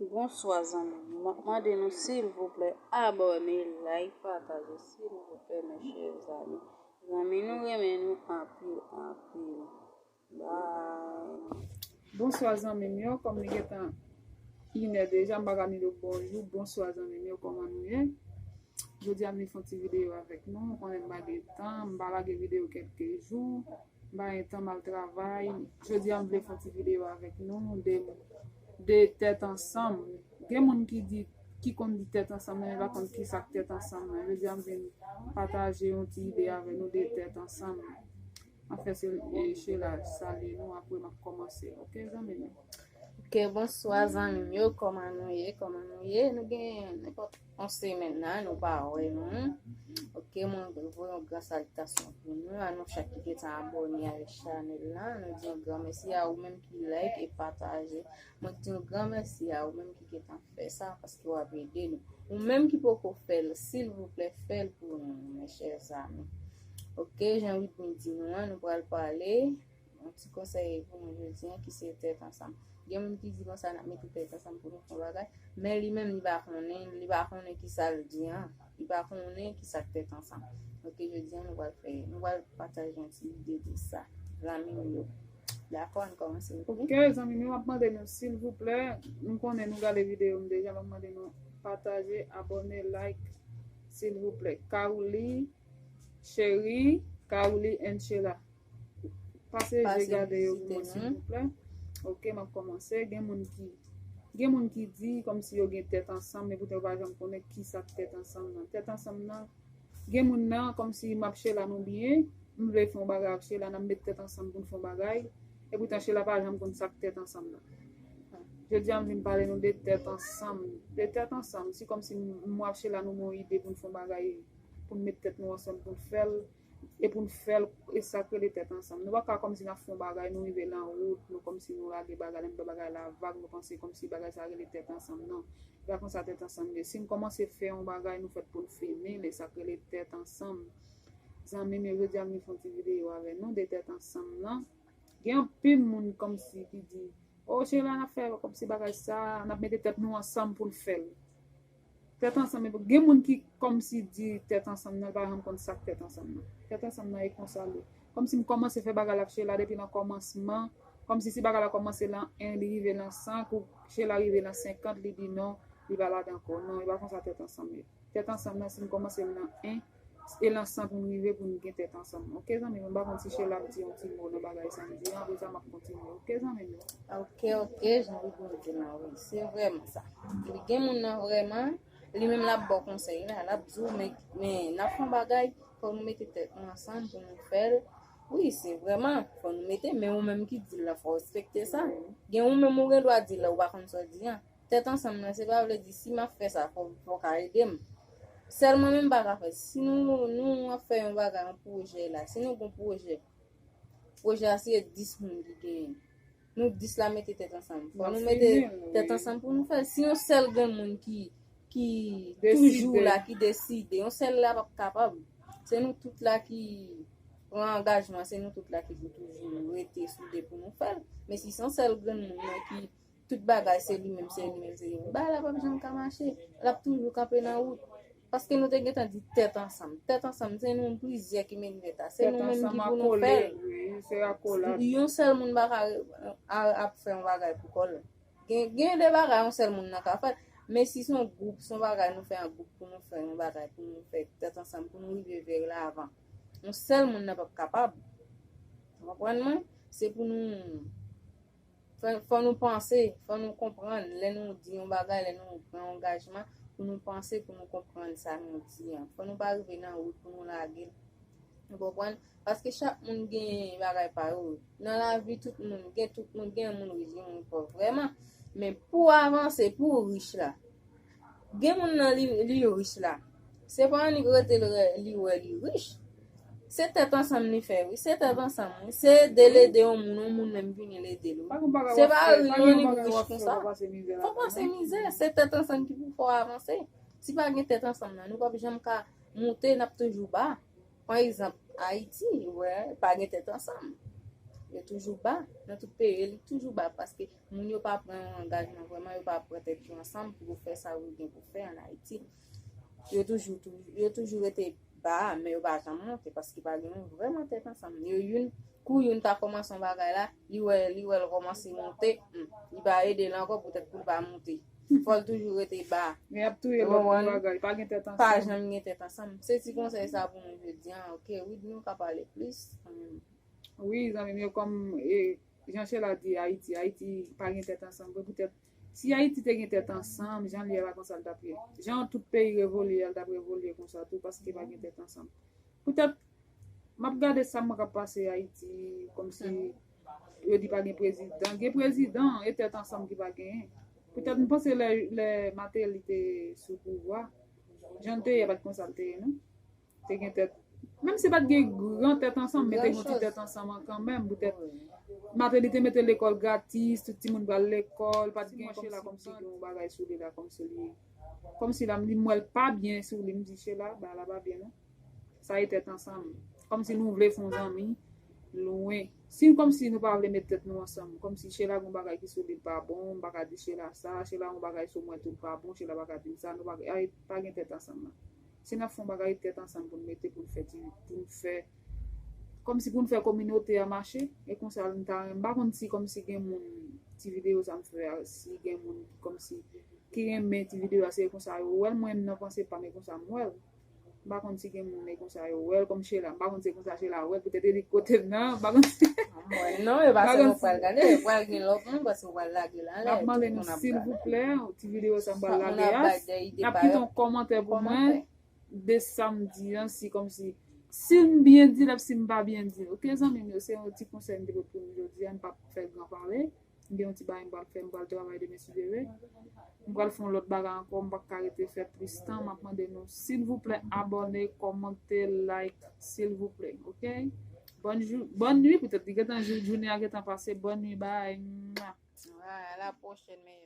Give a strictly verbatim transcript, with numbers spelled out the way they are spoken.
Bonswa zanmi m, m ap mande nou silvouplè abòne, like, pataje silvouplè mes chers amis. Zanmi nou renmen nou anpil anpil. Bye. Bonswa zanmi m yo, kòm li gentan inè deja, m pa ka ni do bonjou. Bonswa zanmi m yo, kòman nou ye? Jodi a m vin fè yon ti videyo avèk nou. Ou konnen m pa gen tan, m pa lage videyo kèlke jou. M pa gen tan, m al travay. Jodi a m vle fè yon ti videyo avèk nou de, de tèt ansanm. Gen moun ki di, ki konn di tèt ansanm nan, men pa konn ki sa k tèt ansanm nan. Jodi a m vin pataje yon ti ide avèk nou de tèt ansanm. Anfen, se e, Sheila salye nou, apre m ap kòmanse. Oke, zanmi m? Oke, bonswa zanmi m yo, kòman nou ye? Kòman nou ye? Nou gen nenpòt yon semèn la, nou pa wè nou. Oke, mwen voye yon gran salitasyon pou nou, a nou chak ki gentan abòne avèk chanèl la. Nou di yon gran mèsi a ou menm ki like e pataje. Mwen di yon gran mèsi a ou menm ki gentan fè sa, paske w ap ede nou. Ou menm ki poko fè l, silvouplè, fè l pou nou, mes chers amis. Oke, jan Whitney di nou an, nou pral pale. Yon ti konsèy pou nou jodi an ki se tèt ansanm. Gen moun ki di konsa n ap mete tèt ansanm pou nou fè yon bagay, men li menm li pa konnen, li pa konnen ki sa l di an. Li pa konnen ki sa k tèt ansanm. Oke, jodi an nou pral fè, nou pral pataje yon ti ide de sa. Zanmi m yo. Dakò, ann kòmanse, Whitney? Oke, zanmi m yo, m ap mande nou silvouplè, nou konnen nou gade videyo m deja, m ap mande nou pataje, abòne, like, silvouplè. Kaouli, Cheri, Kaouli and Sheila. Pase je gade yo pou mwen silvouplè. Oke, m ap kòmanse. Gen moun ki gen moun ki di kòmsi yo gen tèt ansanm, men poutan yo pa janm konnen ki sa k tèt ansanm nan. Tèt ansanm nan, gen moun nan kòmsi m ap Sheila nou byen, m vle fè yon bagay ak Sheila, n ap met tèt ansanm pou n fè yon bagay, e poutan Sheila pa janm konn sa k tèt ansanm nan. Jodi a m vin pale nou de tèt ansanm. De tèt ansanm, si kòmsi m ap Sheila nou gen yon ide pou n fè yon bagay, pou n met tèt nou ansanm pou n fè l, e pou n fè l, e sa k rele tèt ansanm. Nou pa ka kòmsi n ap fè yon bagay, nou rive lan wout, nou kòmsi nou lage bagay la, nou fè bagay la vag, nou panse kòmsi bagay sa rele tèt ansanm. Non, e pa konsa tèt ansanm ye. Si n kòmanse fè yon bagay, nou fèt pou n fini l, e sa k rele tèt ansanm. Zanmi m yo, jodi a m vin fè yon ti videyo avè nou de tèt ansanm lan. Gen anpil moun kòmsi ki di, o, Sheila, n ap fè kòmsi bagay sa, n ap mete tèt nou ansanm pou n fè l. Tèt ansanm, gen moun ki kòmsi di tèt ansanm nan, pa janm konn sa k tèt ansanm nan. Tèt ansanm nan e konsa l ye. Kòmsi m kòmanse fè bagay la ak Sheila depi nan kòmansman. Kòmsi si bagay la kòmanse lan en, li rive lan san, kou Sheila rive lan senkant, li di non, li pa ladan ankò. Non, e pa konsa tèt ansanm ye. Tèt ansanm nan, si m kòmanse l lan en, e lan san pou n rive pou n gen tèt ansanm. Oke, zanmi m, m pa konn si Sheila ap di yon ti mo nan bagay sa m di an, apre sa m ap kontinye. Oke, zanmi m yo? Oke, oke, jan Whitney di lan, wi, se vrèman sa. Epi gen moun nan vrèman, li menm l ap ba w konsèy la, l ap di w, men, men n ap fè yon bagay, fò nou mete tèt nou ansanm pou nou fè l. Wi, se vrèman, fò nou mete, men ou menm ki di l la, fò w respekte sa. Gen ou menm ou gen dwa di l la, ou pa konn sa w di an. Tèt ansanm nan, se pa vle di si m ap fè sa, fò, fò w ka ede m. Sèl mwen menm m pa ka fè. Si nou, nou ap fè yon bagay, yon pwojè la, si nou gen yon pwojè, pwojè a se dis moun ki genyen. Nou dis la mete tèt ansanm. Fò nou mete tèt ansanm pou nou fè l. Si yon sèl grenn moun ki, ki toujou la, ki deside, yon sèl la p ap kapab. Se nou tout la ki pran angajman, se nou tout la ki pou toujou rete soude pou nou fè l. Men si se yon sèl grenn moun nan ki tout bagay se li menm, se li menm, se li menm, bagay la p ap janm ka mache. L ap toujou kanpe nan wout. Paske nou te gentan di tèt ansanm. Tèt ansanm, se nou plizyè ki mete tèt la. Se nou menm ki pou nou fè l. Yon sèl moun pa ka ap fè yon bagay pou kò l. Gen, gen de bagay yon sèl moun nan ka fè. Men si se yon gwoup, se yon bagay nou fè an gwoup pou nou fè yon bagay, pou nou fè tèt ansanm, pou nou rive vè lavan. Yon sèl moun nan p ap kapab. Ou konprann mwen? Se pou nou Fò, fò nou panse, fò nou konprann. Lè nou di yon bagay, lè nou pran yon angajman, pou nou panse, pou nou konprann sa nou di an. Fò nou pa rive nan wout pou nou lage l. Ou konprann? Paske chak moun gen bagay pa yo. Nan lavi, tout moun gen, tout moun gen moun rich, gen moun pòv, vrèman. Men pou w avanse, pou w rich la, gen moun nan li, li rich la. Se pa annik rete l li wè li rich. Se tèt ansanm li fè, wi. Se tèt ansanm, wi. Se ede l ede yon moun, yon moun menm vini l ede l, wi. Se pa annik rich konsa. Fò w pase mizè. Se tèt ansanm ki pou fè w avanse. Si pa gen tèt ansanm nan, nou p ap janm ka moute, n ap toujou ba. Pa egzanp, Ayiti, wè, pa gen tèt ansanm. Yo toujou ba, nan tout peyi, li toujou ba, paske moun yo pa pran yon angajman vrèman, yo pa pran tèt yo ansanm pou yo fè sa yo gen pou fè an Ayiti. Yo toujou, toujou, yo toujou rete ba, men yo pa janm monte, paske pa gen yon vrèman tèt ansanm. Yo youn, kou youn ta kòmanse yon bagay la, li wè, li wè l kòmanse monte, hmm, li pa ede l ankò poutèt pou l pa monte. Fò l toujou rete ba. Men y ap touye lòt pou bagay, pa gen tèt ansanm. Pa janm gen tèt ansanm. Se ti konsèy sa pou nou jodi a, ok? Widney, ou ka pale plis kanmenm. Wi, zanmi m yo, kòm, e, jan Shela di, Ayiti, Ayiti pa gen tèt ansanm vre. Poutèt, si Ayiti te gen tèt ansanm, jan l ye a, pa konsa l t ap ye. Jan tout peyi revolye a, l t ap revolye konsa tou, paske pa gen tèt ansanm. Poutèt, m ap gade sa m wè k ap pase Ayiti, kòmsi yo di pa gen prezidan. Gen prezidan, e tèt ansanm ki pa genyen. Poutèt, m panse lè, lè Martelly te sou pouvwa, jan l te ye a, pa t konsa l te ye, non? Te gen tèt. Menm si pa t gen gran tèt ansanm, men te gen yon ti tèt ansanm an kanmenm, poutèt Martelly te mete lekòl gratis, tout timoun pral lekòl, pa t gen kòmsi la, kòmsi gen yon bagay sou li la, kòmsi li, kòmsi la, m di m wè l pa byen sou li, m di Shela, bagay la pa byen non. Sa e tèt ansanm. Kòmsi nou vle fè yon zanmi lwen. Si kòmsi nou pa vle met tèt nou ansanm, kòmsi Shela gen yon bagay ki sou li pa bon, m pa ka di Shela sa, Shela gen yon bagay sou mwen tou l pa bon, Shela pa ka di m sa, nou pa, ay, pa gen tèt ansanm nan. Si n ap fè yon bagay, tèt ansanm pou n mete, pou n fè ti, pou n fè, kòmsi pou n fè kominote a mache, e konsa n ta, m pa konn si kòmsi gen moun, ti videyo sa m fè a, si gen moun kòmsi ki renmen ti videyo a, se konsa yo wè l, mwen menm nan panse pa m, e konsa m wè l. M pa konn si gen moun e konsa yo wè l, kòm Shela, m pa konn si e konsa Shela wè l, poutèt e li kote m nan, m pa konn si. M wè non, e pa sèlman w pral gade, e pral gen lòt moun, paske w pral lage l anlè, tout moun ap gade. M ap mande nou, silvouplè, ti videyo sa m pral lage a, n ap kite yon kòmantè pou mwen de sa m di an, si kòmsi, si m byen di l, si m pa byen di l. Ok, zanmi m yo, se yon ti konsèy m te pote pou nou jodi a, m p ap fè gran pale. M gen yon ti bagay m pral fè, m pral travay demen si Dye vle. M pral fè yon lòt bagay ankò, m pa ka rete fè plis tan. M ap mande nou, silvouplè, abòne, kòmante, like, silvouplè, ok? Bòn jou, bòn nwi, poutèt li gentan jou, jounen an gentan pase. Bòn nwi, bye. Mwa. Alright, à la prochaine, mes